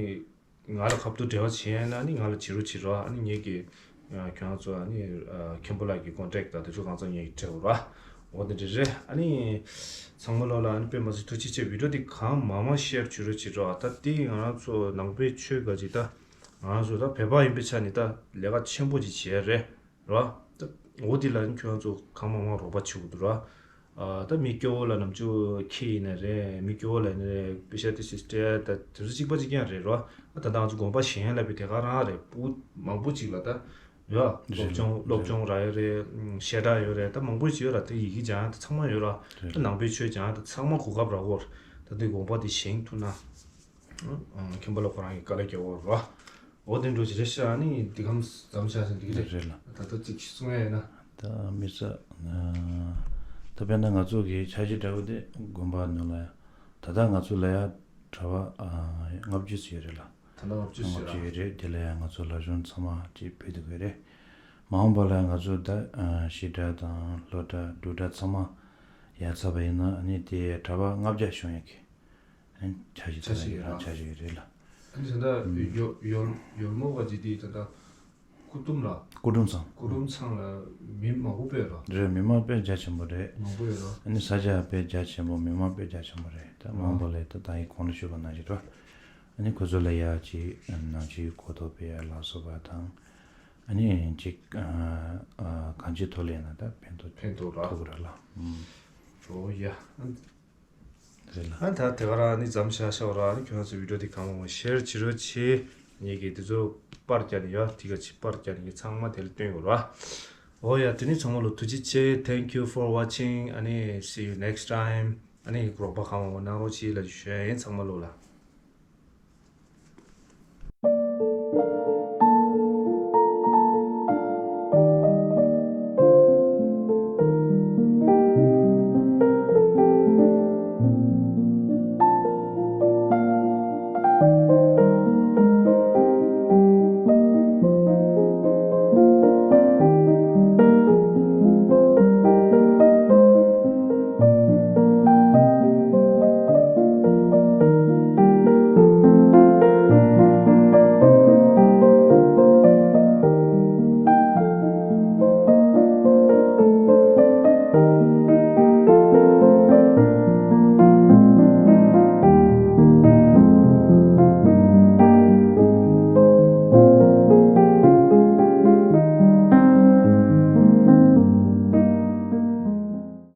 ང་ལ་ཁ་ཐུག་འབྲེལ་བ་བྱེད་ཡ་ན་ནི་ང་ལ་བྱེད་རོགས་བྱེད་རོགས། ཨ་ནི་ངེད་ཀྱི་ཨ་ཁྱོད་རང་ཚོ་ཨ་ནི་ཨ་མཁན་པོ་ལགས་ཀྱི་ཀོན་ཊེག་དང་དེ་ཚོ་གང་ཚང་ངེད་ཀྱི་སྤྲད་རོགས། འོ་དེ་འདྲ་རེད། ཨ་ནི་ཚང་མ་ལོ་ལ་ཨ་ནི་དཔེ་མ་སྲིད་ཐུགས་རྗེ་ཆེ། བི་ཌི་ཡོ་དེ་གང་མང་མང་ཤེར་བྱེད་རོགས་བྱེད་རོགས། ད་དེ་ང་རང་ཚོ་ནང་པའི་ཆོས་ག་ཅིག་ད་ང་རང་ཚོ་ད་བོད་པ་ཡིན་པའི་ཆ་ནས་ད་ལས་ཀ་ཆེན་པོ་ཅིག་བྱེད་ཡ་རེད་རོ། ད་འོ་དེ་ལ་ཨ་ནི་ཁྱོད་རང་ཚོ་གང་མང་མང་རོགས་པ་བྱེད་དགོས་འདུག་རོ། ཨ་ད་མི་སྐྱོ་བོ་ལ་ནམ་ཆུ་ཁྱི་ཡིན་ནའི་རེད། མི་སྐྱོ་བོ་ལ་ཡིན་ནའི་རེད། པེ་ཤ་ཏི་སིས་ཏེ་ད་དེ་ཚོ་གཅིག་པ་གཅིག་རྐྱང་རེད་རོ། ཨ་ད་ང་ཚོ་དགོན་པ་གཞན་ལ་བི་དེ་ག་རང་རེད། པུ་མང་པོ་གཅིག་ལ་ད་ཡོད། སློབ་སྦྱོང་སློབ་སྦྱོང་རག་ཡོད་རེད། བཤད་གྲྭ་ཡོད་རེད། ད་མང་པོ་ཞིག་ཡོད་ར། ད་ཡི་གེ་སྦྱང་ཡ་ད་ཚང་མ་ཡོད་ར། ད་ནང་པའི་ཆོས་སྦྱང་ཡ་ད་ཚང་མ་གོ་སྐབས་རག་གོ། ད་དེ་དགོན་པ་དེ་བཞེངས་ཐུབ་ན། ཨ་མཁན་པ་ལ་ཁོ་རང་གི་དཀའ་ལས་རྒྱག་གོ་ར། འོ་དེ་འགྲོ་ཅི་རེད་ཤག་ཨ་ནི་འདི་གམ་མཚམས་བཞག་ཟིན་འགྲིག་གི་རེད། རེད་ལ། ད་ལྟ་ཅིག་གསུང་ཡ་ཡིན་ན། ད་མི་ས་ད་དཔེར་ན་ང་ཚོ་གི་འཆར་གཞི་འདྲ་བོ་དེ་དགོན་པ་ནང་ལ་ཡ་ད་ལྟ་ང་ཚོ་ལ་ཡ་གྲྭ་པ་ལྔ་བཅུ་ཙམ་ཡོད་རེད་ལ། ད་ལྟ་ལྔ་བཅུ་ཙམ་ཡོད་རེད། དེ་ལ་ཡང་ང་ཚོ་སློབ་སྦྱོང་ཚང་མ་ཅིག་ཕུལ་ཐུབ་ཀྱི་རེད། མ་འོངས་པ་ལ་ང་ཚོ་ད་བཤད་གྲྭ་དང་སློབ་གྲྭ་འབྲུག་གྲྭ་ཚང་མ་ཡར་ཚར་བ་ཡིན་ན་ཨ་ནི་དེ་གྲྭ་པ་ལྔ་བརྒྱ་ཤོང་ཡ་གི་འཆར་གཞི་ཚང་མ་ཡོད་ར། འཆར་གཞི་ཡོད་རེད་ལ། ཨ་ནི་ད་ལྟ་ཡོལ་ཡོལ་མོ་ག་ཅི་དེ་ད་ལྟ། སྐུ་ཏུམ་ལ། སྐུ་ཏུམ་ཚང་། སྐུ་ཏུམ་ཚང་ལ་མི་མང་པོ་སྤོས་ར། རེད། མི་མང་དཔེ་རྒྱ་ཆེན་པོ་རེད། མང་པོ་ཡོད་ར། ཨ་ནི་ས་ཆ་དཔེ་རྒྱ་ཆེན་པོ། མི་མང་དཔེ་རྒྱ་ཆེན་པོ་རེད། ད་མང་པོ་ལས་ད་ད་ཡིན་གོང་ལ་ཞུས་པ་ནང་བཞིན་ར། ཨ་ནི་ཁོ་ཚོ་ལ་ཡ་ཅིག་ནང་ཆོས་གོ་རྟོགས་སྤེལ་ཡ་ལ་སོགས་པ་དང་། ཨ་ནི་ཅིག་གང་ཅིའི་ཐོག་ལ་ཡིན་ན་ད་ཕན་ཐོགས་ཕན་ཐོགས་ར། ཐོགས་ར་ལ། ཨོ་ཡ། རེད་ལ། ཨ་ད་དེ་ག་རང་ནི་མཚམས་བཞག་བཞག་ར། ནི་ཁྱོད་རང་ཚོ་བི་ཌིའོ་དེ་གང་མང་མང་ཤེར་བྱེད་རོགས་བྱེད། ངེད་ཀྱིས་དེ་ཚོ་པར་རྒྱག་ནི་ཡོད། དེ་ག་ཅིག་པར་རྒྱག་ནི་ངས་ཚང་མ་དེ་ལ་སྟོན་ཡོད་ར། ཨོ་ཡ། དེ་ནི་ཚང་མ་ལ་ཐུགས་རྗེ་ཆེ། Thank you for watching. ཨ་ནི་see you next time. ཨ་ནི་རོགས་པ་གང་མང་མང་གནང་རོགས་བྱེད་ལ་ཞུ་ཡ་ཡིན་ཚང་མ་ལོ་ལ།